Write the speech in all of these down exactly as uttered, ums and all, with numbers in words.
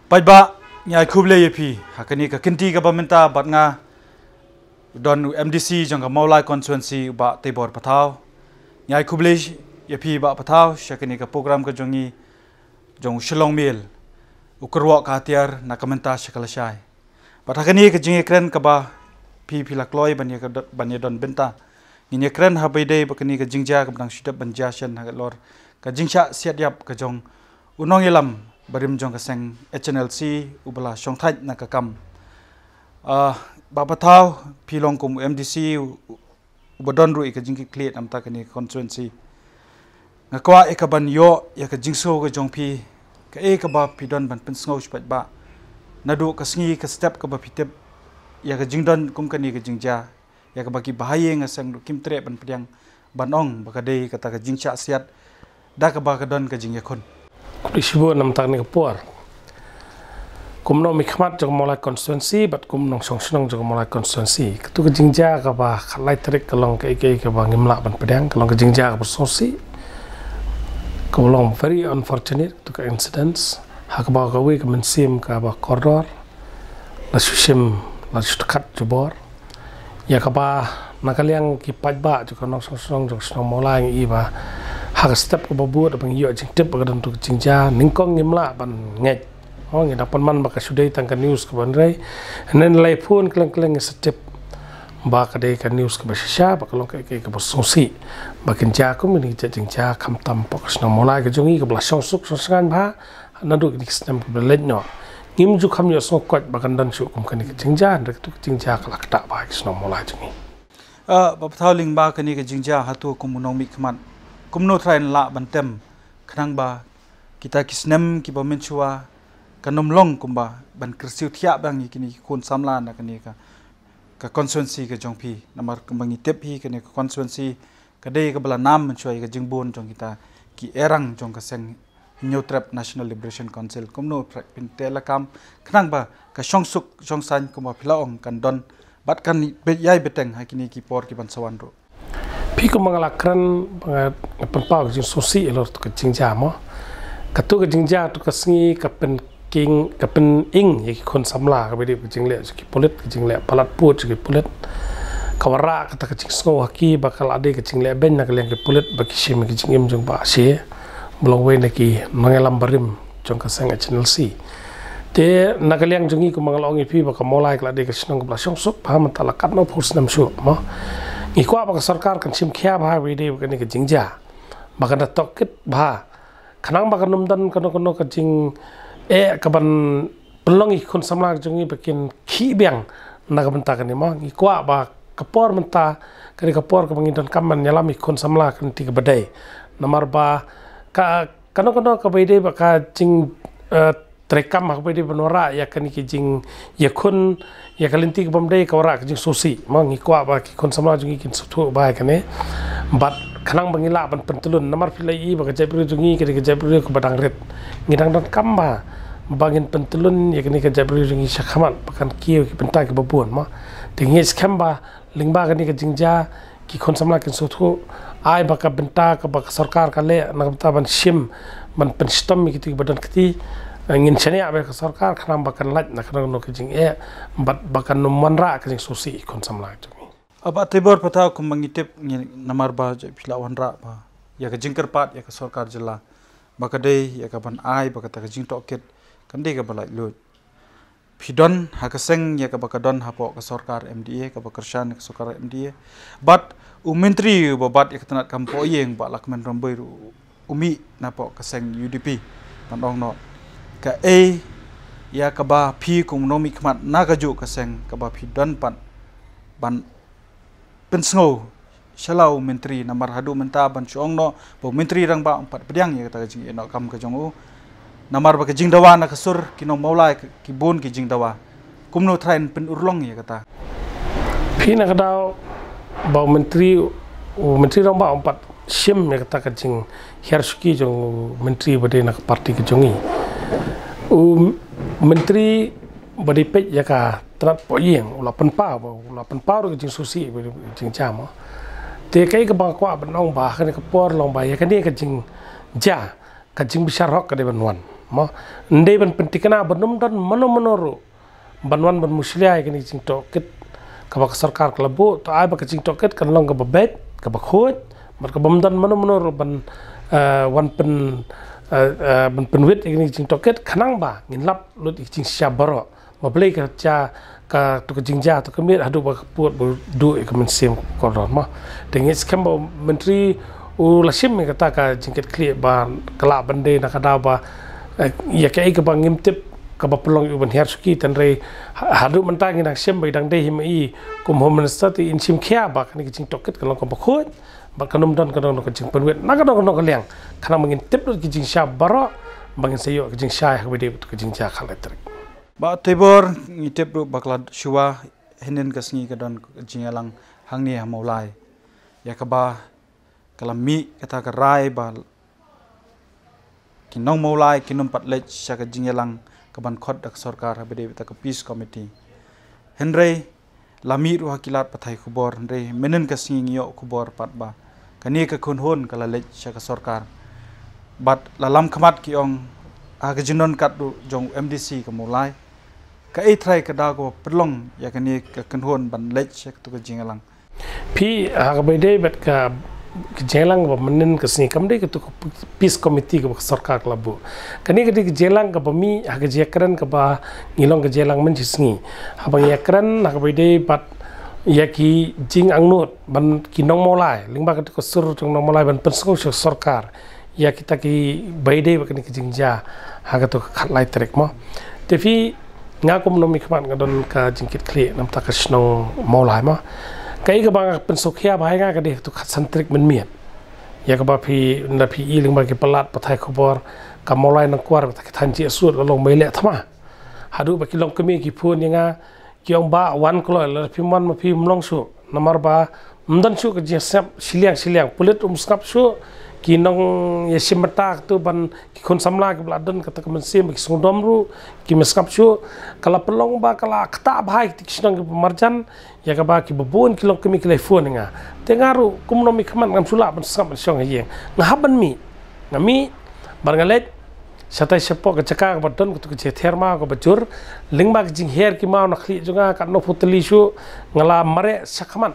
Paidbah, ngi ai khublei ïa phi ha kane ka kynti kaba mynta bad nga, u don u M D C jong ka Mawlai constituency, u Bah Teibor Pathaw. Ngi ai khublei ïa phi Bah Pathaw sha kane ka program ka jong ngi, jong u Shillong Mail, u kyrwoh ka atiar na ka mynta sha ka lashai. Bad ha kane ka jingïakren kaba phi phi la kloi ban ïa ka do-, ban ïadon bynta, ngin ïakren ha ba ïadei bad kane ka jingjia kaba dang shu dep ban jia shen halor ka jingshah siat ïap ka jong u nongïalam barim jong ka seng H N L C, uba la shongthait na ka kam. Ah, Bah Pathaw, phi long kum u M D C u, u, uba don ruh ïa ka jingkitkhlieh na ka bynta kane ka constituency. Nga kwah ïa ka ban ïoh ïa ka jingsngew ka jong phi, kaei kaba phi don ban pynsngew sha paidbah naduh ka sngi ka step kaba phi tip ïa ka jingdon kum kane ka jingjia, ïa kaba ki bahaïing ha seng ruh kim treh ban pdiang, ban ong ba ka dei kata ka jingshah siat da kaba ka don ka jingïakhun. Khublei shibun na ka bynta kane ka por. Kum u nongmihkhmat jong ka Mawlai constituency bad kum u nongshongshnong jong ka Mawlai constituency, katu ka jingjia kaba khatlai tarik ka long kaei kaei kaba ngim lah ban pdiang, ka long ka jingjia kaba sngewsih, kaba long very unfortunate, katu ka incidents, ha kaba kawei ka mynsiem kaba kordor la shu shim, la shu khat jubor. Ïa kaba na ka liang ki paidbah jong ka nongshongshnong jong ka shnong Mawlai ngi i ba ha ka step kaba bud ba ngi ïoh jingtip ba ka don tu ka jingjia, nyngkong ngim lah ban ngeit. Oh, ngi dang pynman ba ka shu dei tang ka news kaba hynrei, hynrei la phone kylleng kylleng ngi sa tip ba ka dei ka news kaba shisha, ba ka long kaei kaei kaba sngewsih ba kin jia kum kine ki jait jingjia khamtam hapoh ka shnong Mawlai ka jong ngi kaba la shongsuk shongsngaiñ bha naduh kine ki snem kiba la leit noh. Ngim ju kham ïohsngew koit ba kan don shuh kum kane ka jingjia, hynrei katu ka jingjia ka la ktah bha ha ka shnong Mawlai jong ngi. Ah, Bah Pathaw, lyngba kane ka jingjia, hato kum u nongmihkhmat kumno trai yn lah ban tem khnang ba kita ki snem kiba mynshuwa kan ym long kumba ban kyrsiew thiah biang ïa kine ki khun samla na kane ka, ka constituency ka jong phi, namar kumba ngi tip hi kane ka constituency ka dei kaba la nam mynshuwa ïa ka jingbun jong kita ki ïarang jong ka seng Hynñiewtrep National Liberation Council. Kumno phi, phin teh lakam khnang ba ka shongsuk shongsaiñ kumba phi la ong kan don bad kan ïai bteng ha kine ki por ki ban sa wan ruh? Phi, kumba nga la kren ba nga, nga pynpaw ka jingsngewsih halor tu ka jingjia mo. Katu ka jingjia tu ka sngi ka pynking, ka pyning ïa ki khun samla kaba ïadei bad ka jingleh jong ki pulit, ka jingleh palat pud jong ki pulit. Ka wanrah kata ka jingsngew ha ki ba ka la dei ka jingleh beiñ na ka liang ki pulit ba ki shim ïa ka jingim jong Bah Ashe, ba long uwei na ki nongïalam barim jong ka seng H N L C. Te na ka liang jong ngi, kumba nga la ong ïa phi ba ka Mawlai ka la dei ka shnong kaba la shongsuk bha mynta la katno phew snem shuh mo. Ngi kwah ba ka sorkar kan shim khia bha ba ïadei bad kane ka jingjia, ba kan da tohkit bha khnang ba kan ym don kano kano ka jingeh ka ban pynlong ïa ki khun samla ka jong ngi ba kin khih biang na ka bynta kane mo. Ngi kwah ba ka por mynta ka dei ka por kaba ngi donkam ban ïalam ïa ki khun samla ka lynti kaba dei, namar ba ka, kano kano kaba ïadei bad ka jing, eh, treikam ha kaba ïadei ban wanrah ïa kane ka jingïakhun ïa ka lynti ka bym dei ka wanrah ka jingsngewsih mo. Ngi kwah ba ki khun samla jong ngi kin sngewthuh bha ïa kane bad khnang ba ngi lah ban pyntlun, namar phi la ïohi ba ka jaitbynriew jong ngi ka dei ka jaitbynriew kaba dang rit. Ngi dang donkam bha ba ngin pyntlun ïa kane ka jaitbynriew jong ngi sha khmat ba kan kiew ki bynta kiba bun mo. Te ngi ngeit skhem ba lyngba kane ka jingjia ki khun samla kin sngewthuh, ai ba ka bynta kaba ka sorkar ka leh na ka bynta ban shim, ban pynshitom ïa kito kiba don kti, eh, ngin shaniah bad ka sorkar khnang ba kan lait na kano kano ka jingeh bad ba kan ym wanrah ka jingsngewsih ïa ki khun samla jong ngi. Ah, Bah Teibor Pathaw, kumba ngi tip ngi, namar ba jait phi la wanrah ba ïa ka jingkyrpad ïa ka sorkar jylla ba ka dei ïa ka ban ai ba kata ka jingtohkit kan dei kaba laitluid. Phi don ha ka seng ïa kaba ka don hapoh ka sorkar M D A, kaba kyrshan ïa ka sorkar M D A. Bad u myntri uba bat ïa ka tnat kam poh ïing, Bah Lahkmen Rymbui ruh u mih napoh ka seng U D P. Ban ong noh kaei ïa kaba phi kum u nongmihkhmat na kajuh ka seng kaba phi don pat ban pynsngew sha la u myntri, namar haduh mynta ban shu ong noh ba u Myntri Rangbah um pat pdiang ïa kata ka jingïehnoh kam ka jong u. Namar ba ka jingdawa na ka sur ki nong Mawlai ki bun ki jingdawa. Kumno trai yn pynurlong ïa kata? Phi, na ka daw ba u Myntri, u Myntri Rangbah um pat shim ïa kata ka jinghiar shuki jong u myntri ba dei na ka party ka jong ngi. U myntri ba dei peit ïa ka tnat poh ïing u la pynpaw, ba u la pynpaw ruh ka jingsngewsih ba dei jingjia mo. Te kaei kaba nga kwah ban ong ba ha kane ka por long ba ïa kane ka jingjia, ka jingbishar hok ka dei ban wan. Mo, ndei ban pyntikna ban ym don mano mano ruh ban wan ban mushlia ïa kane ka jingtohkit kaba ka sorkar ka la buh. To ai ba ka jingtohkit kan long kaba beit, kaba khuid, bad kaba ym don mano mano ruh ban, eh, wan pyn, eh, eh, ban pynwit ïa kane ka jingtohkit, khnang ba ngin lap lut ïa ka jingshisha baroh. Ba balei ka jia kato ka jingjia, to ka miet haduh ba ka pud ba duh ïa ka mynsiem ka kordor mo. Te ngi skhem ba u Myntri u la shim ïa kata ka jingkitkhlieh ba ka lah ban dei na ka daw ba, eh, ïa kaei kaba ngim tip kaba pynlong ïa u ban hiar shuki, tangba ha-, haduh mynta ngi nang shim ba i dang dei hi ma i kum Home Minister, te in shim khia ba kane ka jingtohkit ka long kaba khuid bad kan ym don kano kano ka jingpynwit na kano kano ka liang, khnang ba ngin tip lut ka jingshisha baroh, ba ngin sa ïoh ka jingshai ha kaba dei bad ka jingjia khatlai tarik. Bah Teibor, ngi tip ruh ba ka la shuwa hynnin ka sngi ka don ka jingïalang hangne ha Mawlai, ïa kaba ka la mih kata ka rai ba ki nong Mawlai kin ym pat leit sha ka jingïalang kaban khot da ka sorkar ha ba dei bad ka Peace Committee. Hynrei la mih ruh ha ki lad pathai khubor, hynrei mynnin ka sngi ngi ïoh khubor pat ba kane ka kynhun ka la leit sha ka sorkar. Bad la lam khmat ki ong ha ka jingdon katto jong u MDC ka Mawlai. Kaei trai ka daw kaba pynlong ïa kane ka kynhun ban leit sha kato ka jingïalang? Phi, ha kaba dei bad ka, ka jingïalang ba mynnin ka sngi kam dei kato ka Peace Committee kaba ka sorkar ka la buh. Kane ka dei ka jingïalang kaba mih ha ka jingïakren kaba ngi long ka jingïalang mynta ka sngi. Haba ngi ïakren ha kaba dei bad ïa ki jingangnud ban ki nong Mawlai lyngba kato ka sur jong nong Mawlai ban pynsngew sha ka sorkar ïa kita kiba dei bad kane ka jingjia ha kato ka khatlai tarik mo. Te phi, nga kum u nongmihkhmat nga don ka jingkitkhlieh namar ka shnong Mawlai mo. Kaei kaba nga pynsngewkhia bha ïa nga ka dei kato ka khatsan tarik mynmiet, ïa kaba phi, ynda phi i lyngba ki palat pathai khubor, ka Mawlai Nongkwar, kata ki thaiñ Jingsuk la long mei leh thma. Haduh ba ki longkmie ki phone ïa nga, ki ong ba wan kloi, lada phim wan ma phi ym long shuh. Namar ba ym don shuh ka jingsngap shiliang shiliang, pulit um sngap shuh. Ki nongïashim bynta kato ban, ki khun samla kiba la don kata ka mynsiem ba ki sngewdom ruh kim sngap shuh. Ka la pynlong ba ka la ktah bha ïa kita ki shnong kiba marjan, ïa kaba kiba bun ki longkmie ki la phone ïa nga. Te nga ruh kum u nongmihkhmat ngam shu lah ban sngap ban shong ha ïing. Nga hap ban mih. Nga mih bad nga leit shatai shapoh ka jaka kaba don kato ka jingther maw kaba jur. Lyngba ka jingher ki maw na khlieh jong nga katno phew tylli shuh, nga la mareh shakhmat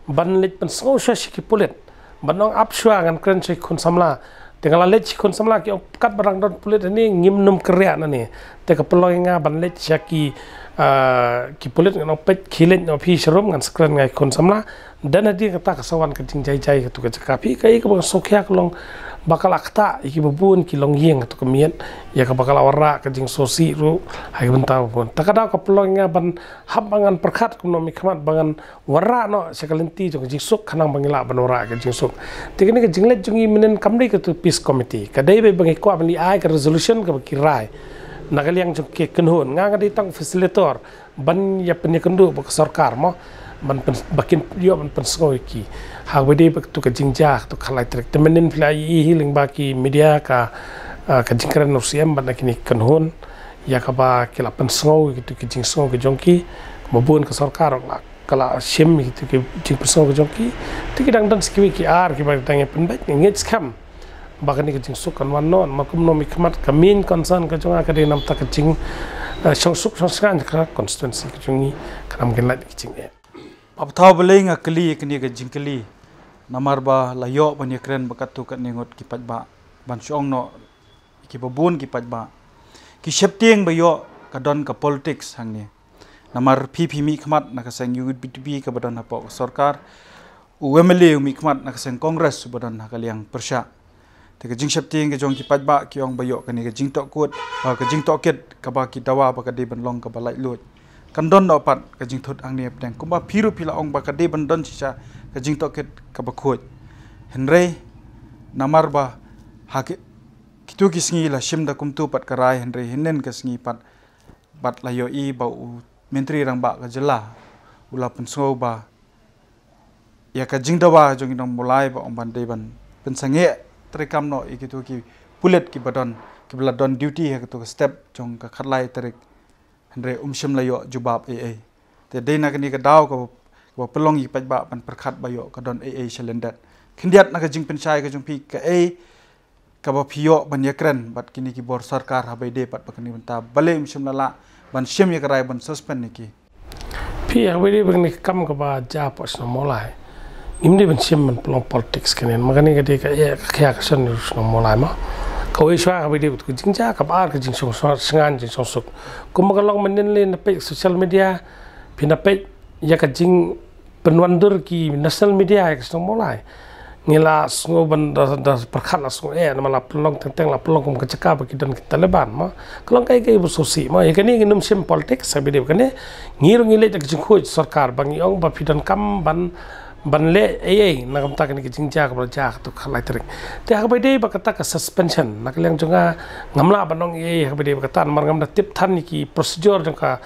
ban leit pynsngew shuwa sha ki pulit, ban ong ap shuwa, ngan kren sha ki khun samla. Te nga la leit sha ki khun samla, ki ong katba dang don pulit hangne ngim nym kyrïah nangne. Te ka pynlong ïa nga ban leit sha ki, ah, ki pulit, ngan ong peit khie leit noh phi sharum, ngan sa kren nga ïa ki khun samla. Dang hadien kata ka sa wan ka jingjai jai kato ka jaka. Phi, kaei kaba nga sngewkhia ka long ba ka la ktah ïa kiba bun ki longïing kato ka miet, ïa kaba ka la wanrah ka jingsngewsih ruh ha ki bynta ba bun. Ta ka daw ka pynlong ïa nga ban hap ba ngan pyrkhat kum u nongmihkhmat ba ngan wanrah noh sha ka lynti jong ka jingsuk, khnang ba ngin lah ban wanrah ka jingsuk. Te kane ka jingleit jong ngi mynnin kam dei kato Peace Committee, ka dei ba ngi kwah ban leit ai ka resolution kaba ki rai na ka liang jong ki kynhun. Nga, nga dei tang facilitator ban ïa pynïakynduh bad ka sorkar mo, ban pyn-, ba kin ïoh ban pynsngew ïa ki ha kaba dei bad kato ka jingjia kato ka khatlai tarik. Te mynnin phi la ïohi lyngba ki media ka, ah, ka jingkren u CM bad na kine ki kynhun, ïa kaba ki la pynsngew ïa kito ki jingsngew ki jong ki. Kaba bun ka sorkar ka la, ka la shim ïa kito ki jingpynsngew ki jong ki. Te ki dang don sa kiwei ki ar kiba dang ïa pynbeit. Nga ngeit skhem ba kane ka jingsuk kan wan noh, namar kum u nongmihkhmat ka main concern ka jong nga ka dei namar ka jing, eh, shongsuk shongsngain ka constituency ka jong ngi, khnang ba ngin lait ki jingeh. Ba pathai balei nga kylli ïa kane ka jingkylli, namar ba la ïoh ban ïakren bad katto katne ngut ki paidbah, ban shu ong noh kiba bun ki paidbah ki sheptieng ba ïoh ka don ka politics hangne. Namar phi, phi mihkhmat na ka seng UDP kaba don hapoh ka sorkar, u MLA u mihkhmat na ka seng Congress uba don ha ka liang pyrshah. Te ka jingsheptieng ka jong ki paidbah ki ong ba ïoh kane ka jingtohkit, ah, ka jingtohkit kaba ki dawa ba ka dei ban long kaba laitluid, kan don noh pat ka jingthut hangne hapdeng. Kumba phi ruh phi la ong ba ka dei ban don shisha ka jingtohkit kaba khuid. Hynrei namar ba ha ki, kito ki sngi la shim da kumto pat ka rai, hynrei hynnin ka sngi pat bad la ïohi ba u Myntri Rangbah ka jylla u la pynsngew ba ïa ka jingdawa jong ki nong Mawlai ba ong ban dei ban pynsangeh treikam noh ïa kito ki pulit kiba don, kiba la don duty ha kato ka step jong ka khatlai tarik. Hynrei um shym la ïoh jubab ei ei. Te dei na kane ka daw kaba, kaba pynlong ïa ki paidbah ban pyrkhat ba ïoh ka don ei ei shalyndet. Khyndiat na ka jingpynshai ka jong phi, kaei kaba phi ïoh ban ïakren bad kine ki bor sorkar ha ba ïadei pat ba kane ka bynta, balei ym shym la lah ban shim ïa ka rai ban suspend ïa ki? Phi, ha kaba ïadei bad kane ka kam kaba jia hapoh shnong Mawlai, ngim dei ban shim ban pynlong politics kane, namar kane ka dei ka, eh, ka khia ka shon shnong Mawlai mo. Kawei shuwa kaba ïadei bad ka jingjia, kaba ar ka jingshong, shong, shngain jingshongsuk. Kumba ka long mynnin lei na page social media, phi na page ïa ka jingpynwandur ki national media ïa ka shnong Mawlai. Ngi la sngew ban da, da pyrkhat la sngew eh, namar la pynlong teng teng, la pynlong kum ka jaka ba ki don ki Taliban mo. Ka long kaei kaei ba sngewsih mo. Ïa kane ngin ym shim politics ha ba ïadei bad kane. Ngi ruh ngi leit da ka jingkhuid sorkar ba ngi ong ba phi donkam ban, ban leh ei ei na ka bynta kane ka jingjia kaba la jia ha ka khatlai tarik. Te ha kaba ïadei bad kata ka suspension, na ka liang jong nga ngam lah ban ong ei ei ha kaba ïadei bad kata namar ngam da tip than ïa ki procedure jong ka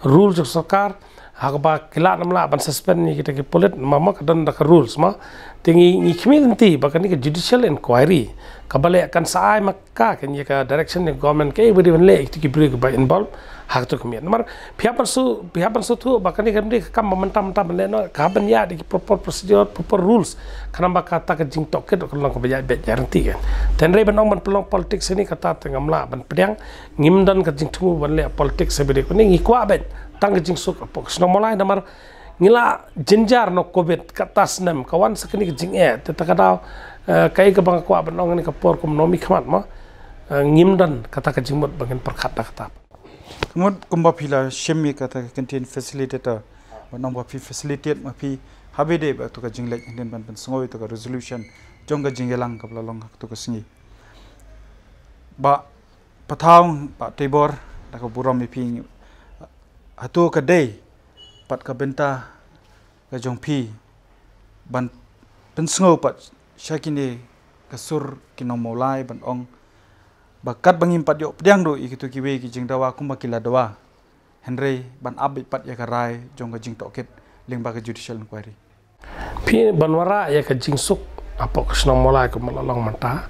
rule jong sorkar. Ha kaba ki lah ne ym lah ban suspend ïa kita ki pulit, ma, ma ka don da ka rules mo. Te ngi, ngi khmih lynti ba kane ka judicial inquiry kaba leh kan sa ai ma ka, kan ïa ka direction jong government kaei ba dei ban leh ïa kita ki briew kiba involve ha kato ka miet. Namar phi hap ban shu, phi hap ban shu tip ba kane kam dei ka kam ba mynta mynta ban leh noh, ka hap ban ïa da ki proper procedure, proper rules. Khnang ba kata ka jingtohkit kan long kaba ïaid beit ïaid ryntih kan. Te hynrei ban ong ban pynlong politics ïa kane, kata te ngam lah ban pdiang. Ngim don ka jingthmu ban leh politics ha ba ïadei bad kane, ngi kwah beit tang ka jingsuk hapoh ka shnong Mawlai namar ngi la jynjar na covid, kata snem ka wan sa kane ka jingeh. Te ta ka daw, eh, kaei kaba nga kwah ban ong ha kane ka por kum u nongmihkhmat mo, eh, ngim don kata ka jingmut ba ngin pyrkhat da kata. Ka mut kumba phi la shim ïa kata ka kyntien facilitator, ban ong ba phi facilitate ma phi ha ba ïadei bad kato ka jingleit hynnin ban pynsngew ïa kato ka resolution jong ka jingïalang kaba la long ha kato ka sngi. Bah Pathaw, Bah Teibor, da ka burom ïa phi, hato ka dei pat ka bynta ka jong phi ban pynsngew pat sha kine ka sur ki nong Mawlai ban ong ba katba ngim pat ïoh pdiang ruh ïa kito kiwei ki jingdawa kumba ki la dawa, hynrei ban ap beit pat ïa ka rai jong ka jingtohkit lyngba ka judicial inquiry? Phi, ban wanrah ïa ka jingsuk hapoh ka shnong Mawlai kumba la long mynta,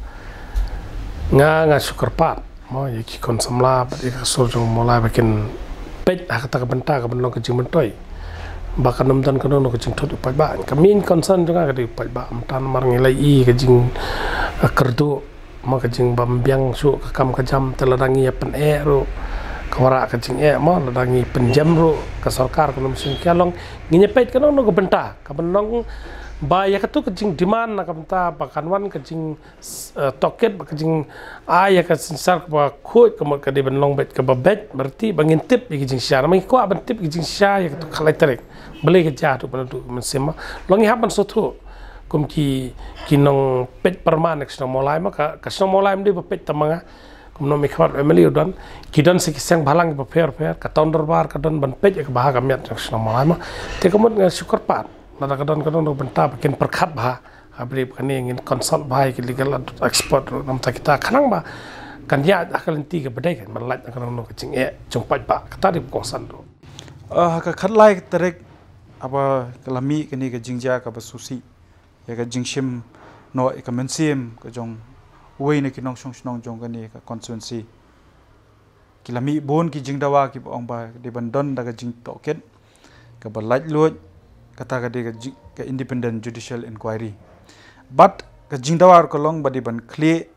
nga, nga shu kyrpad mo ïa ki khun samla bad ïa ka sur jong Mawlai ba kin peit ha kata ka bynta ka ban long ka jingmyntoi ba kan ym don kano kano ka jingthut u paidbah. Ka main concern jong nga ka dei u paidbah, mynta namar ngi la ïohi ka jing, eh, kyrduh mo, ka jingbym biang shuh ka kam ka jam. Te lada ngi ïa pyneh ruh ka wanrah ka jingeh mo, lada ngi pynjem ruh ka sorkar kan ym shim khia. Long ngin ïa peit kano kano ka bynta ka ban long ba ïa kato ka jingdemand na ka bynta ba kan wan ka jing, eh, tohkit, ba ka jingai ïa ka synshar kaba khuid, ka mut ka dei ban long beit kaba beit, ba ryntih ba ngin tip ïa ka jingshisha. Namar ngi kwah ban tip ïa ka jingshisha ïa kato ka khatlai tarik. Balei ka jia haduh ba naduh mynsiem mo. Long ngi hap ban sngewthuh kum ki, ki nongpeit pyrman ka shnong Mawlai mo, ka, ka shnong Mawlai ym dei ba peit tang ma nga kum u nongmihkhmat, M L A u don, ki don sa ki seng bhalang kiba pher pher, ka town dorbar ka don ban peit ïa ka bha ka miat jong ka shnong Mawlai mo. Te ka mut nga shu kyrpad lada ka don kano kano ka bynta ba kin pyrkhat bha ha ba ïadei bad kane, ngin consult bha ïa ki legal expert ruh namar kita, khnang ba kan ïaid ha ka lynti kaba dei, kan ban lait na kano kano ka jingeh jong u paidbah. Kata dei ba kongsan ruh. Ah, ha ka khatlai tarik haba ka la mih kane ka jingjia kaba sngewsih ïa ka jingshim noh ïa ka mynsiem ka jong uwei na ki nongshong shnong jong kane ka constituency, ki la mih bun ki jingdawa kiba ong ba dei ban don da ka jingtohkit kaba laitluid, kata ka dei ka jing, ka independent judicial inquiry. Bad ka jingdawa ruh ka long ba dei ban khlieh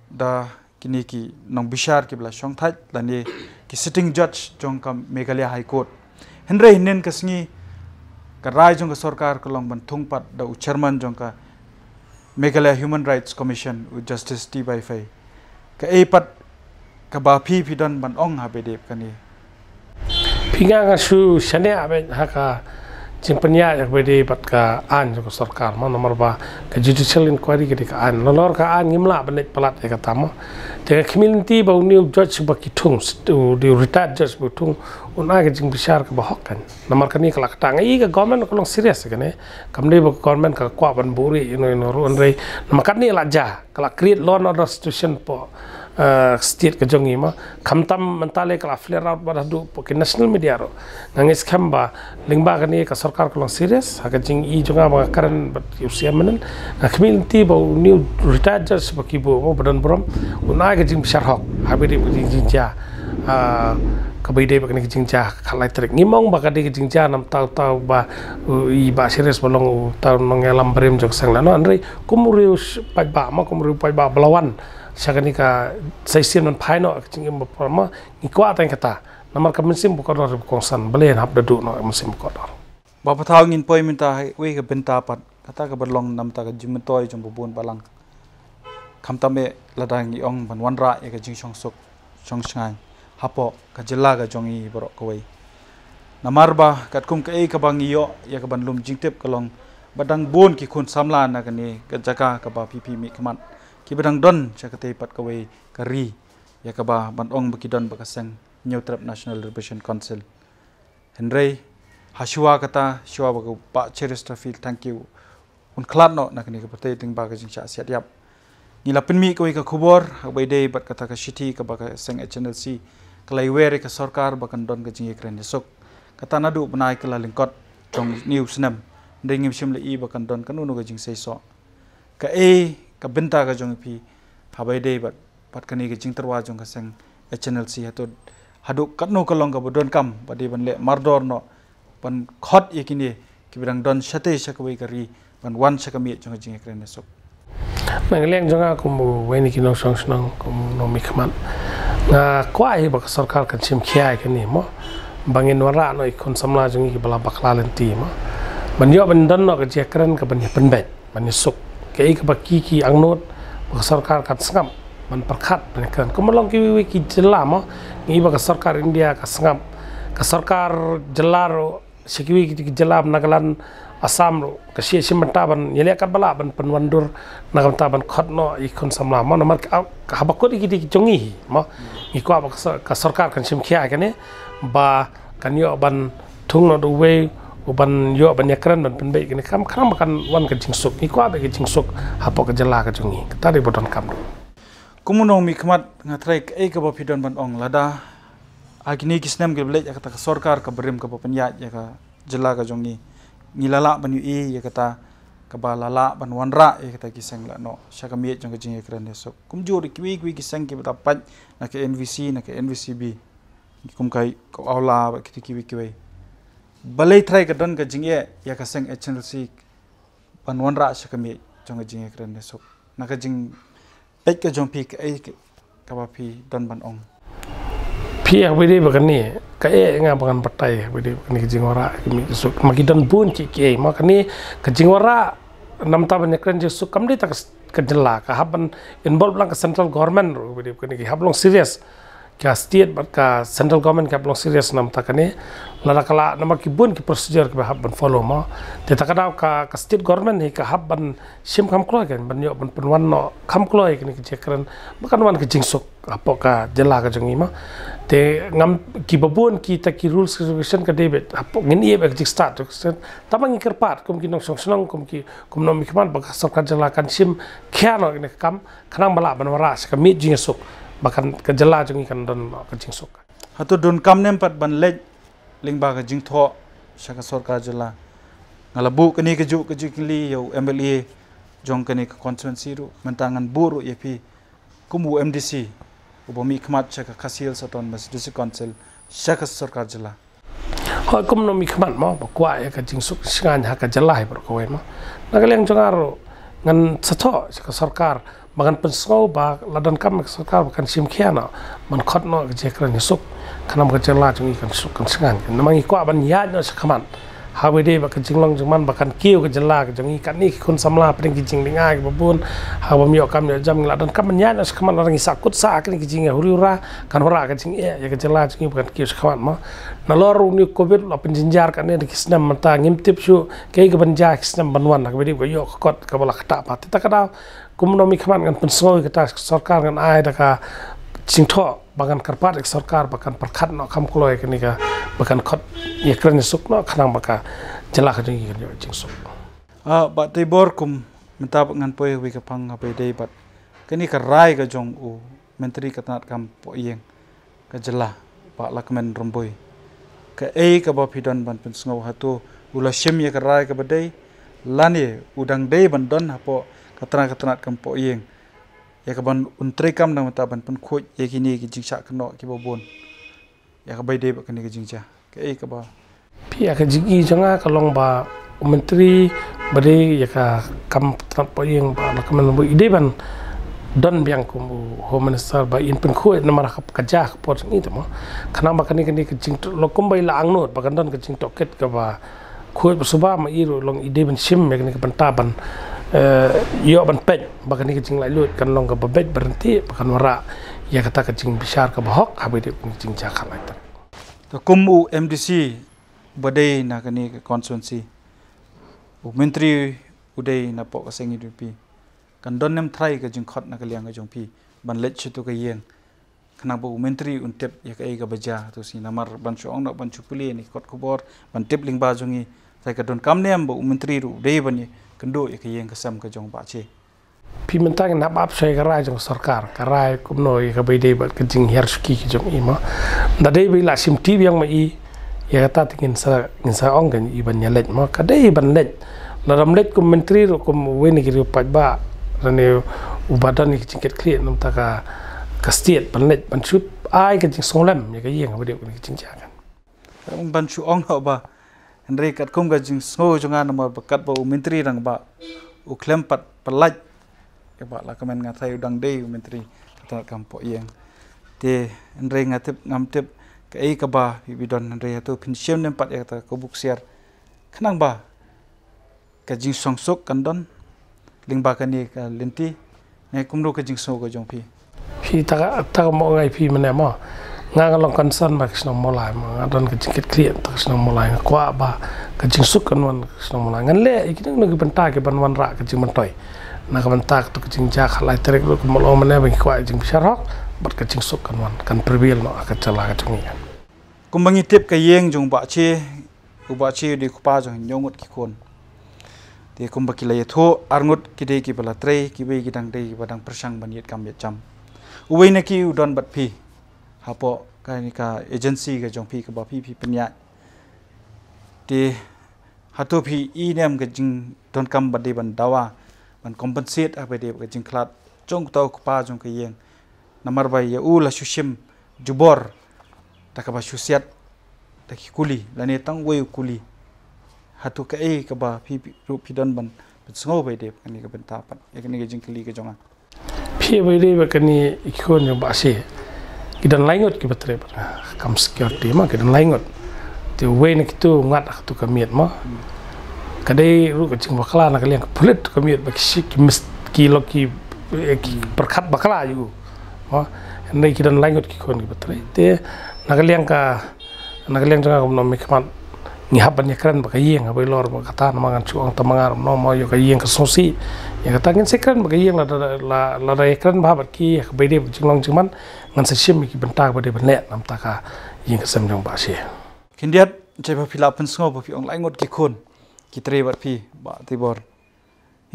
da kine ki nongbishar kiba la shongthait lane ki sitting judge jong ka Meghalaya High Court. Hynrei hynnin ka sngi ka rai jong ka sorkar ka long ban thung pat da u chairman jong ka Meghalaya Human Rights Commission, u Justice T Byfai. Kaei pat kaba phi, phi don ban ong ha ba ïadei bad kane? Phi, nga, nga shu shaniah beit ha ka jingpynïaid ha ba ïadei bad ka aiñ jong ka sorkar mo, namar ba ka judicial inquiry ka dei ka aiñ. Nalor ka aiñ ngim lah ban leit palat ïa kata mo. Te nga khmih lynti ba une u judge ba ki thung, u dei u retired judge ba u thung, un ai ka jingbishar kaba hok kan. Namar kane ka la kata, nga ïohi ka government ka long serious ïa kane. Kam dei ba ka government ka kwah ban buhrieh ïano ïano ruh, hynrei namar katne la jia, ka la create law and order situation hapoh, eh, state ka jong ngi mo. Khamtam mynta lei ka la flare out bad haduh hapoh ki national media ruh. Nga ngeit skhem ba lyngba kane ka sorkar ka long serious. Ha ka jingïohi jong nga ba nga kren bad u C M mynnin, nga khmih lynti ba une u retired judge ba ki buh mo, ba don burom, un ai ka jingbishar hok ha ba ïadei bad ka jingjia, Ah, kaba ïadei bad kane ka jingjia ka khatlai tarik. Ngim ong ba ka dei ka jingjia namar uta uba, uh, i Bah Sharif ba long uta u nongïalam barim jong ka seng lano. Hynrei kum u riew paidbah mo, kum u riew paidbah ba la wan sha kane ka session ban phai noh ka jingim ba por mo, ngi kwah tang kata. Namar ka mynsiem ba kordor ba kongsan, balei ngin hap da duh noh ka mynsiem ba kordor. Ba pathaw ngin poi mynta ha kawei ka bynta pat, kata kaba long namar ka jingmyntoi jong ba bun balang. Khamtam eh lada ngi ong ban wanrah ïa ka jingshongsuk shongshngaiñ hapoh ka jylla ka jong ngi baroh kawei. Namar ba katkum kaei kaba ngi ïoh ïa kaban lum jingtip ka long ba dang bun ki khun samla na kane ka jaka kaba phi phi mihkhmat kiba dang don sha katei pat kawei ka ri, ïa kaba ban ong ba ki don bad ka seng Hynñiewtrep National Liberation Council. Hynrei ha shuwa kata, shuwa ba ka Bah Cheristerfield Thangkhiew un khlad noh na kane ka pyrthei lyngba ka jingshah siat ïap, ngi la pynmih kawei ka khubor ha kaba ïadei bad kata ka shithi kaba ka seng H N L C ka la ïawer ïa ka sorkar ba kan don ka jingïakren ïasuk. Kata naduh bnai Kyllalyngkot jong une u snem. Hynrei ngim shym la ïohi ba kan don kano kano ka jingseisoh. Kaei ka bynta ka jong phi ha kaba ïadei bad, bad kane ka jingtyrwa jong ka seng H N L C, hato haduh katno ka long kaba donkam ba dei ban leh mardor noh ban khot ïa kine kiba dang don shatei sha kawei ka ri ban wan sha ka miej jong ka jingïakren ïasuk? Na ka liang jong nga kum uwei na ki nongshong shnong, kum u nongmihkhmat, nga kwah hi ba ka sorkar kan shim khia ïa kane mo, ba ngin wanrah noh ïa ki khun samla jong ngi kiba la bakla lynti mo, ban ïoh ban don noh ka jingïakren kaban ïapynbeit ban ïasuk. Kaei kaba ki, ki angnud ba ka sorkar kan sngap ban pyrkhat ban ïakren. Kumba long kiwei kiwei ki jylla mo, ngi ïohi ba ka sorkar India ka sngap, ka sorkar jylla ruh sha kiwei ki, ki jylla Nagaland, Assam ruh ka shim, shim bynta ban ïaleh katba lah ban pynwandur na ka bynta ban khot noh ïa ki khun samla mo. Namar ka, ka haba kut ïa ki dei ki jong ngi hi mo, ngi kwah ba ka sor-, ka sorkar kan shim khia ïa kane ba kan ïoh ban thung noh da uwei uban ïoh ban ïakren ban pynbeit ïa kane ka kam khnang ba kan wan ka jingsuk. Ngi kwah beit ka jingsuk hapoh ka jylla ka jong ngi. Kata dei ba donkam ruh. Kum u nongmihkhmat, nga tharai kaei kaba phi don ban ong, lada ha kine ki snem kiba leit ha kata ka sorkar kaba rim kaba pynïaid ïa ka jylla ka jong ngi, ngi la lah ban ïohi ïa kata kaba la lah ban wanrah ïa kita ki seng lano sha ka miej jong ka jingïakren ïasuk. Kumjuh ruh kiwei kiwei ki seng kiba da pait na ka N V C, na ka N V C B, kum ka, ka Awla bad kita kiwei kiwei. Balei tharai ka don ka jingeh ïa ka seng H N L C ban wanrah sha ka miej jong ka jingïakren ïasuk? Na ka jingpeit ka jong phi, kaei kaba phi don ban ong? Phi, ha kaba ïadei bad kane, kaei nga ba ngan batai ha kaba ïadei bad kane ka jingwanrah ka miej ïasuk? Ma ki don bun kiei kiei. Ma kane ka jingwanrah namar ban ïakren ïasuk kam dei tang ka, ka jylla, ka hap ban involve lang ka central government ruh ha kaba ïadei bad kane, ki hap long serious. Ka state bad ka central government ki hap long serious namar kane. Lada ka lah, namar ki bun ki procedure kiba hap ban follow mo. Te kata ka daw ka, ka state government hi ka hap ban shim kham kloi kan, ban ïoh ban pynwan noh kham kloi kane ka jingïakren ba kan wan ka jingsuk hapoh ka jylla ka jong ngi mo. Te ngam, kiba bun kita ki rules, ki regulation ka dei beit hapoh, ngin ïa beit ka jingstad. Tangba ngi kyrpad kum ki nongshong shnong, kum ki, kum u nongmihkhmat, ba ka sorkar jylla kan shim khia noh ïa kane ka kam khnang ba lah ban wanrah sha ka miej jingïasuk, ba kan, ka jylla jong ngi kan don noh ka jingsuk. Hato donkam ne em pat ban leit lyngba ka jingthoh sha ka sorkar jylla? Nga la buh kane kajuh ka jingkylli ïa u M L A jong kane ka constituency ruh, mynta ngan buh ruh ïa phi kum u M D C uba mihkhmat sha ka Khasi Hills Autonomous District Council, sha ka sorkar jylla. Hooid, kum u nongmihkhmat mo, ba kwah ïa ka jingsuk shngaiñ ha ka jylla hi baroh kawei mo. Na ka liang jong nga ruh ngan sa thoh sha ka sorkar ba ngan pynsngew ba la donkam ka sorkar ba kan shim khia noh ban khot noh ka jingïakren ïasuk, khnang ba ka jylla jong ngi kan suk kan shngaiñ. Namar ngi kwah ban ïaid noh shakhmat ha kaba ïadei bad ka jinglong jingman ba kan kiew ka jylla ka jong ngi. Katne ki khun samla pdeng ki jingdinga kiba bun, ha kaba ym ïoh kam ïoh jam, ngi la donkam ban ïaid noh shakhmat, lada ngi sah kut sah ha kine ki jingïahuri hura, kan wanrah ka jingeh ïa ka jylla jong ngi ba kan kiew shakhmat mo. Nalor une u Covid la pynjynjar katne da ki snem, mynta ngim tip shuh kaei kaban jia ki snem ban wan, ha kaba ïadei bad ka ïoh ka kot kaba la ktah pat. Te kata ka daw kum u nongmihkhmat ngan pynsngew ïa kata sha ka sorkar, ngan ai da ka jingthoh ba ngan kyrpad ïa ka sorkar ba kan pyrkhat noh kham kloi kane ka, ba kan khot ïakren ïasuk noh khnang ba ka jylla ka jong ngi kan ïoh jingsuk. Ah, Bah Teibor, kum mynta pat ngan poi ha kawei ka phang ha kaba ïadei bad kane ka rai ka jong u Myntri ka tnad kam poh ïing ka jylla, Bah Lahkmen Rymbui. Kaei kaba phi don ban pynsngew, hato u la shim ïa ka rai kaba dei, lane u dang dei ban don hapoh ka tnad, ka tnad kam poh ïing ïa kaban un treikam na ka bynta ban pynkhuid ïa kine ki jingshah kynnoh kiba bun? Ïa kaba ïadei bad kane ka jingjia, kaei kaba... Phi, ïa ka jingi jong nga ka long ba u Myntri ba dei ïa ka kam tnat poh ïing ba la ka man ba i dei ban don biang kum u Home Minister ba in pynkhuid namar ka, ka jia ka por jong i te mo. Khnang ba kane, kane ka jingtohkit long kumba i la angnud ba kan don ka jingtohkit kaba khuid ba suba ma i ruh long i dei ban shim ïa kane ka bynta ban, eh, ïoh ban peit ba kane ka jinglaitluid kan long kaba beit ba ryntih ba kan wanrah ïa kata ka jingbishar kaba hok haba ïadei bad kane ka jingjia khatlai tarik. Te kum u M D C ba dei na kane ka constituency, u Myntri u dei na poh ka seng U D P, kan don ne em tharai ka jingkhot na ka liang ka jong phi ban leit sha uto ka ïing, khnang ba u Myntri un tip ïa kaei kaba jia ha uto ka sngi, namar ban shu ong noh, ban shu pule na ki kot khubor, ban tip lyngba jong ngi, tharai ka donkam ne em ba u Myntri ruh u dei ban ïakynduh ïa ka ïing ka sem ka jong Bah Che? Phi, mynta ngin hap ap shuwa ïa ka rai jong ka sorkar, ka rai kumno ïa kaba ïadei bad ka jinghiar shuki ka jong i mo. Lada dei ba i la shim tip biang ma i, ïa kata te ngin sa, ngin sa ong kein ïa i ban ïaleit mo. Ka dei ban leit. Lada ym leit kum Myntri ruh, kum uwei na ki riew paidbah lane uba don ïa ka jingkitkhlieh na ka bynta ka state, ban leit ban shu ai ka jingsngewlem ïa ka ïing haba ïadei bad kane ka jingjia kein. Ban shu ong noh ba, hynrei katkum ka jingsngew jong nga namar ba katba u Myntri Rangbah u khlem pat pyllait, ïa ba la ka myn, nga tharai u dang dei u Myntri ka tnat kam poh ïing. Te hynrei nga tip, ngam tip kaei kaba phi, phi don, hynrei hato phin shim ne em pat ïa kata ka buk ksiar khnang ba ka jingshongsuk kan don lyngba kane ka lynti? Ne kumno ka jingsngew ka jong phi? Phi, ta ka, ta ka mo, nga ïa phi mynne mo, nga, nga long concern ba ka shnong Mawlai mo, nga don ka jingkitkhlieh ta ka shnong Mawlai, nga kwah ba ka jingsuk kan wan ka shnong Mawlai. Ngan leh ïa ki dang na ki bynta ki ban wanrah ka jingmyntoi na ka bynta kato ka jingjia khatlai tarik ruh, kumba long mynne, ba ngi kwah ïa ka jingbishar hok bad ka jingsuk kan wan, kan prevail noh ha ka jylla ka jong ngi. Kumba ngi tip ka ïing jong Bah Che, u Bah Che u dei u kpa jong hynñiew ngut ki khun. Te kumba ki la ïathuh, ar ngut ki dei kiba la trei, kiwei ki dang dei kiba dang pyrshang ban ïeit kam ïeit jam. Uwei na ki u don bad phi hapoh kane ka agency ka jong phi kaba phi, phi pynïaid. Te hato phi i ne em ka jingdonkam ba dei ban dawa, ban compensate haba ïadei bad ka jingkhlad jong uta u kpa jong ka ïing, namar ba ïa u la shu shim jubor da kaba shu siat da ki kuli lane tang uwei u kuli? Hato kaei kaba phi, phi ruh phi don ban pynsngew ba ïadei bad kane ka bynta pat, ïa kane ka jingkylli ka jong nga? Phi, ba ïadei bad kane ki khun jong Bah Che, ki don lai ngut kiba trei bad nga kam security mo, ki don lai ngut. Te uwei na kito u ngat ha kato ka miet mo. Ka dei ruh ka jingbakla na ka liang ka pulit ka miet ba ki shi-, ki mis-, ki long ki, eh, ki pyrkhat bakla ïa u mo. Hynrei ki don lai ngut ki khun kiba trei. Te na ka liang ka, na ka liang jong nga kum u nongmihkhmat, ngi hap ban ïakren bad ka ïing haba ïalor bad kata, namar ngan shu ong tang ma nga ruh mo, ïa ka ïing ka sngewsih. Ïa kata ngin sa ïakren bad ka ïing, lada, la, lada ïakren bha bad ki ïa kaba ïadei bad jinglong jingman, ngan sa shim ïa ki bynta ba dei ban leh na ka bynta ka ïing ka sem jong Bah Che. Khyndiat, jai ba phi la pynsngew ba phi ong lai ngut ki khun ki trei bad phi, Bah Teibor.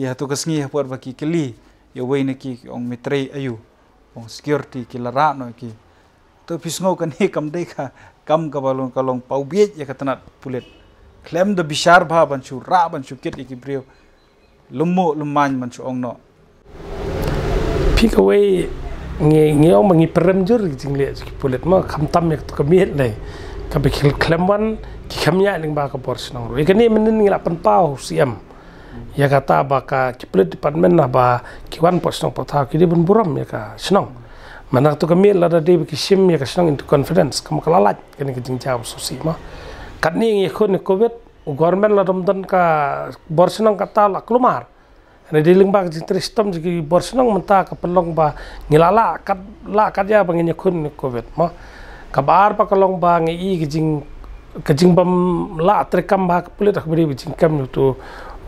Ïa hato ka sngi ha por ba ki kylli ïa uwei na ki, ki ong me trei aïu, ong security, ki la rah noh ïa ki. To phi sngew kane kam dei ka kam kaba long, ka long paw bieit ïa ka tnat pulit. Khlem da bishar bha ban shu rah, ban shu kit ïa ki briew, lum muh lum main ban shu ong noh. Phi, kawei, ngi, ngi ong ba ngi pyrem jur ki jingleh ki pulit mo, khamtam ïa kato ka miet lei. Kaba ki khlem wan, ki khlem ïaid lyngba ka bor shnong ruh. Ïa kane mynnin ngi la pynpaw C M ïa kata ba ka, ki police department, haba ki wan poh shnong poh thaw, ki dei ban burom ïa ka shnong. Mynta kato ka miet lada dei ba ki shim ïa ka shnong into confidence, kum ka la lait kane ka jingjia ba sngewsih mo. Katne ngi ïakhun ïa ka covid, u government la dom don ka bor shnong, kata la kulmar. Hynrei dei lyngba ka jingtrei shitom jong ki bor shnong mynta ka pynlong ba ngi la lah kat, lah kat ïa ba ngin ïakhun ïa ka covid mo. Kaba ar pat ka long ba ngi i ka jing, ka jingbym lah treikam bha ka pulit ha kaba ïadei bad ka jingkem ïa uto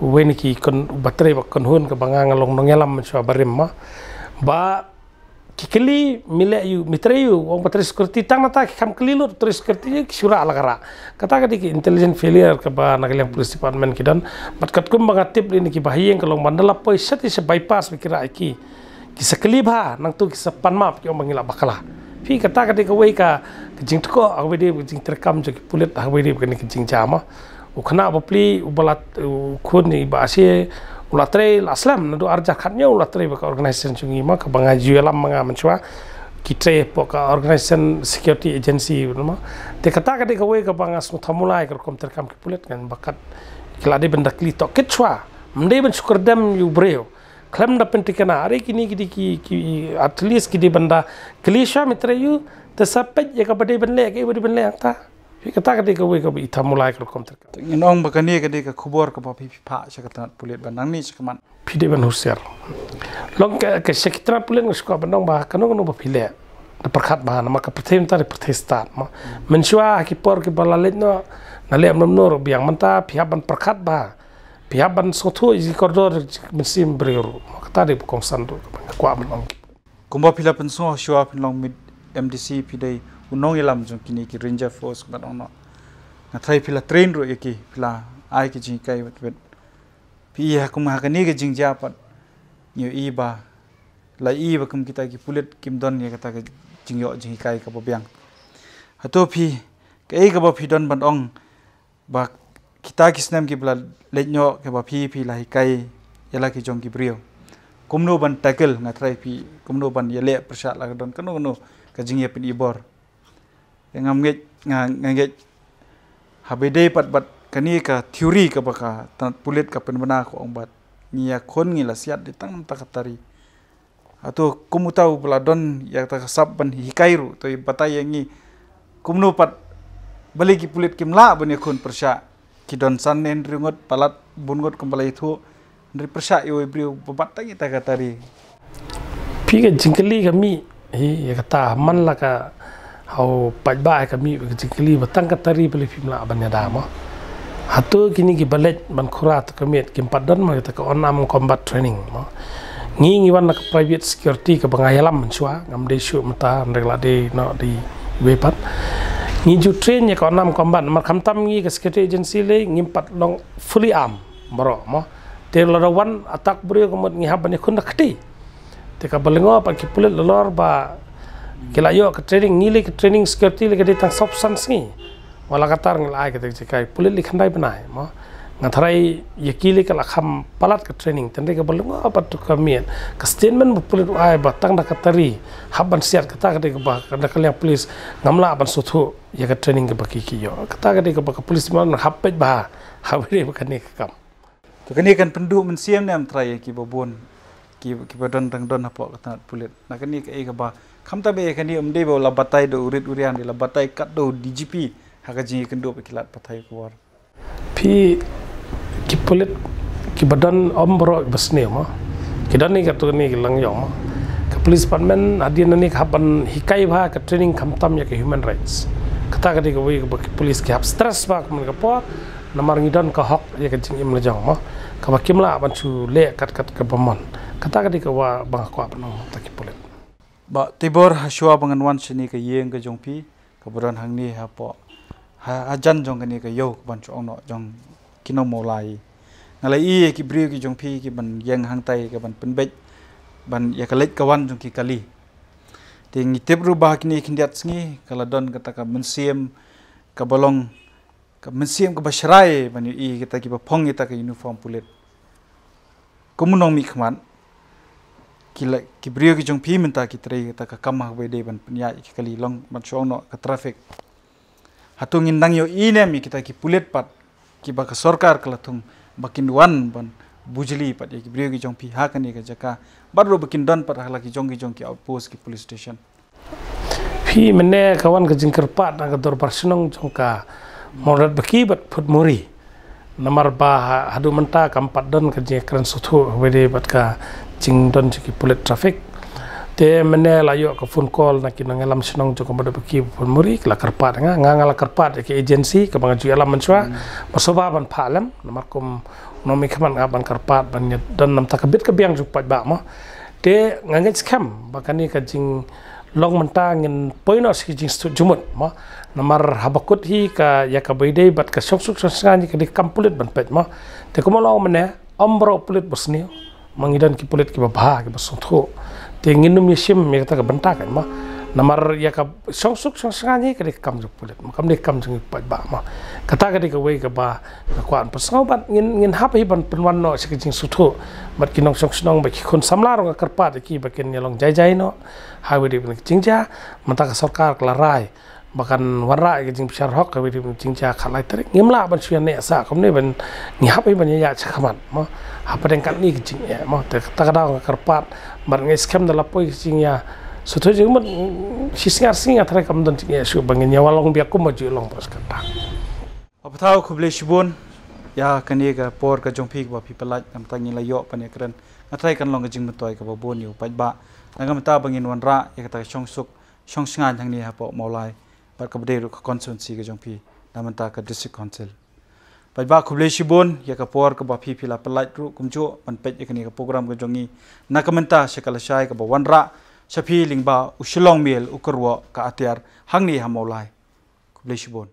uwei na ki khun, uba trei bad ka kynhun kaba nga, nga long nongïalam mynshuwa barim mo. Ba ki kylli, me leh aïu, me trei aïu, ong ba trei security, tang nangta ki kham kylli lut trei security, ki shu rah la ka rah. Kata ka dei ka intelligence failure kaba na ka liang police department ki don. Bad katkum ba nga tip lei na ki bahaïing ka long ba ynda la poi sha te sha bypass ba ki rah ïa ki, ki sa kylli bha, nangta ki sa pan map, ki ong ba ngi la bakla. Phi, kata ka dei kawei ka, ka jingthoh ha kaba ïadei bad ka jingtreikam jong ki pulit ha kaba ïadei bad kane ka jingjia mo. U khynnah bapli uba la, u khun i Bah Ashe, u la trei la slem, naduh ar hajar khathynñiew u la trei bad ka organization jong ngi mo, kaba nga ju ïalam ma nga mynshuwa. ki trei hapoh ka organization security agency, no? Te kata ka dei kawei kaba nga sngewthuh mulai ka rukom treikam ki pulit, kan ba kat ki la dei ban da kylli tohkit shuwa. Ym dei ban shu kyrdem ïa u briew. Khlem da pyntikna, are kine ki dei ki, ki, at least ki dei ban da kylli shuwa, me trei ïa u, te sa peit ïa kaba dei ban leh, kaei ba dei ban leh hangta. Phi, kata ka dei kawei kaba i thaw mulai ka rukom treikam. Te ngan ong ba kane ka dei ka khubor kaba phi, phi phah sha ka tnat pulit ba nangne sha khmat phi dei ban husiar. Long ka, ka sha ki tnat pulit nga sngewkwah ban ong ba kano kano ba phi leh, da pyrkhat bha, namar ka pyrthei mynta dei pyrthei stad, mo. Mynshuwa ha ki por kiba la leit noh, na leh mano mano ruh biang, mynta phi hap ban pyrkhat bha. Phi hap ban sngewthuh ïa ki kordor mynsiem briew ruh, mo. Kata dei ba kongsan ruh kaba nga kwah ban ong. Kumba phi la pynsngew shuwa, phin long mid M D C, phi dei u nongïalam jong kine ki Ranger Force, kumba ong noh. Nga tharai phi la train ruh ïa ki, phi la ai ki jinghikai beit beit. Phi ïa kum ha kane ka jingjia pat, ngi ïohi ba, la ïohi ba kum kita ki pulit kim don ïa kata ka jingïoh jinghikai kaba biang. Hato phi, kaei kaba phi don ban ong ba kita ki snem kiba la leit noh, kiba phi, phi la hikai ïa la ki jong ki briew, kumno ban tackle, nga tharai phi, kumno ban ïaleh pyrshah la ka don kano kano ka jingïapynibor. Te ngam ngeit, nga, nga ngeit haba ïadei pat bad kane ka theory kaba ka tnat pulit ka pynbna, ka ong ba ngi ïakhun, ngi la siat dei tang namar ka tari. Hato kum uta uba la don ïa kata ka sap ban hikai ruh, to batai ïa ngi kumno pat, balei ki pulit kim lah ban ïakhun pyrshah? Ki don san ne hynriew ngut palat, bun ngut kumba la ïathuh, hynriew pyrshah ïa uwei u briew ba bat tang ïa kata ka tari. Phi, ka jingkylli ka mih hi ïa kata, man la ka, ha u paidbah ka mih ka jingkylli ba tang ka tari balei phim lah ban ïada, mo. Hato kine kiba leit ban khura to ka miet kim pat don mo ïa kata ka unarmed combat training, mo. Ngi, ngi wan na ka private security kaba nga ïalam mynshuwa, ngam dei shuh mynta, hynrei la dei noh dei iwei pat. Ngi ju train ïa ka unarmed combat, namar khamtam ngi ka security agency lei ngim pat long fully armed baroh, mo. Te lada wan attack briew ka mut ngi hap ban ïakhun da kti. Te kaba lyngngoh pat ki pulit halor ba ki la ïoh ka training, ngi lei ka training security lei ka dei tang sawphew san sngi. Wat la katta ngi la ai kata ka jinghikai, pulit lei khyndai bnai, mo. Nga tharai ïa ki lei ka la kham palat ka training, te hynrei kaba lyngngoh pat to ka miet, ka statement ba pulit u ai ba tang da ka tari hap ban siat, kata ka dei kaba ka, da ka liang police ngam lah ban sngewthuh ïa ka training kaba ki, ki ïoh. Kata ka dei kaba ka police man hap peit bha haba dei ba kane ka kam. To kane kan pynduh mynsiem ne em trai ïa kiba bun, ki, kiba don dang don hapoh ka tnat pulit? Na kane kaei kaba, khamtam ïa kane, ym dei ba la batai da u rit u riang, dei la batai kat da u D G P ha ka jingïakynduh ba ki lad pathai khubor. Phi, ki pulit kiba don ym baroh kiba sniew, mo. Ki don ne katto katne ki la ïong, mo. Ka police department hadien nangne ka hap ban hikai bha, ka training khamtam ïa ka human rights. Kata ka dei kawei kaba ki police ki hap stress bha kumne ka por, namar ngi don ka hok ïa ka jingim la jong, mo, kaba kim lah ban shu leh kat kat kaba mon. Kata ka dei kaba nga kwah ban ong ïa kita ki pulit. Bah Teibor, ha shuwa ba ngan wan shane ka ïing ka jong phi kaba don hangne hapoh, ha, hajan jong kane ka ïew kaban shu ong noh jong ki nong Mawlai, nga la ïohi ïa ki briew ki jong phi kiban ïeng hangtai kaban pynbeit ban ïa ka leit ka wan jong ki kali. Te ngi tip ruh ba ha kine khyndiat sngi ka la don kata ka mynsiem kaba long ka mynsiem kaba shrai ban ïohi ïa kita kiba phong ïa kita ka uniform pulit. Kum u nongmihkhmat, ki la, ki briew ki jong phi mynta ki trei ïa kita ka kam ha kaba ïadei ban pynïaid ïa ki kali, long ban shu ong noh ka traffic. Hato ngin dang ïohi ne em ïa kita ki pulit pat kiba ka sorkar ka la thung ba kin wan ban bujli pat ïa ki briew ki jong phi ha kane ka jaka, bad ruh ba kin don pat ha la ki jong ki jong ki outpost, ki police station? Phi, mynne ka wan ka jingkyrpad na ka dorbar shnong jong ka Mawdatbaki bad Phutmuri. Namar ba ha, haduh mynta kam pat don ka jingkren sngewthuh haba ïadei bad ka jingdon jong ki pulit traffic. Te mynne la ïoh ka phone call na ki nongïalam shnong jong ka Mawdatbaki bad Phutmuri, ki la kyrpad ïa nga, nga, nga la kyrpad ïa ka agency kaba nga ju ïalam mynshuwa, ba sngewbha ban phah lem, namar kum u nongmihkhmat nga ban kyrpad ban ïadon namar ka bit ka biang jong u paidbah, mo. Te nga ngeit skhem ba kane ka jinglong mynta ngin poi noh sha ka jingsngewthuh jingmut, mo. Namar haba kut hi ka, ïa kaba ïadei bad ka shongsuk shongsngain ka dei ka kam pulit ban peit, mo. Te kumba long mynne, ym baroh pulit ba sniew, ma ngi don ki pulit kiba bha, kiba sngewthuh. Te ngin ym ïashim ïa kata ka bynta kan, mo. Namar ïa ka shongsuk shongsngain hi ka dei ka kam jong pulit, kam dei ka kam jong i paidbah mo. Kata ka dei kawei kaba nga kwah ban pynsngew bad ngin, ngin hap hi ban pynwan noh sha ka jingsngewthuh bad ki nongshong shnong bad ki khun samla ruh nga kyrpad ïa ki ba kin ïa long jai jai noh ha kawei ruh ka jingjia. Mynta ka sorkar ka la rai ba kan wanrah ïa ka jingbishar hok ha kawei ruh ka jingjia khatlai tarik. Ngim lah ban shu ïa neh sah kumne ban, ngi hap hi ban ïa ïaid shakhmat mo. Hapdeng katne ka jingeh mo. Te kata ka daw nga kyrpad bad nga skhem da la poi ka jingïa sngewthuh jingmut, shi sngi ar sngi nga tharai kam don jingeh shuh ba ngin ïa wan long biang kumba ju long ba shu kata. Papa Thaw, khublei shibun ïa kane ka por ka jong phi kaba phi pynlait, namar ngi la ïoh ban ïakren. Nga tharai kan long ka jingmyntoi kaba bun ïa u paidbah na ka bynta ba ngin wanrah ïa kata ka shongsuk shongsngain hangne hapoh Mawlai bad kaba dei ruh ka constituency ka jong phi na ka bynta ka District Council. Paidbah, khublei shibun ïa ka por kaba phi, phi la pynlait ruh kumjuh ban peit ïa kane ka program ka jong ngi na ka bynta sha ka lashai kaba wanrah sha phi lyngba u Shillong Mail u kyrwoh ka atiar hangne ha Mawlai. Khublei shibun.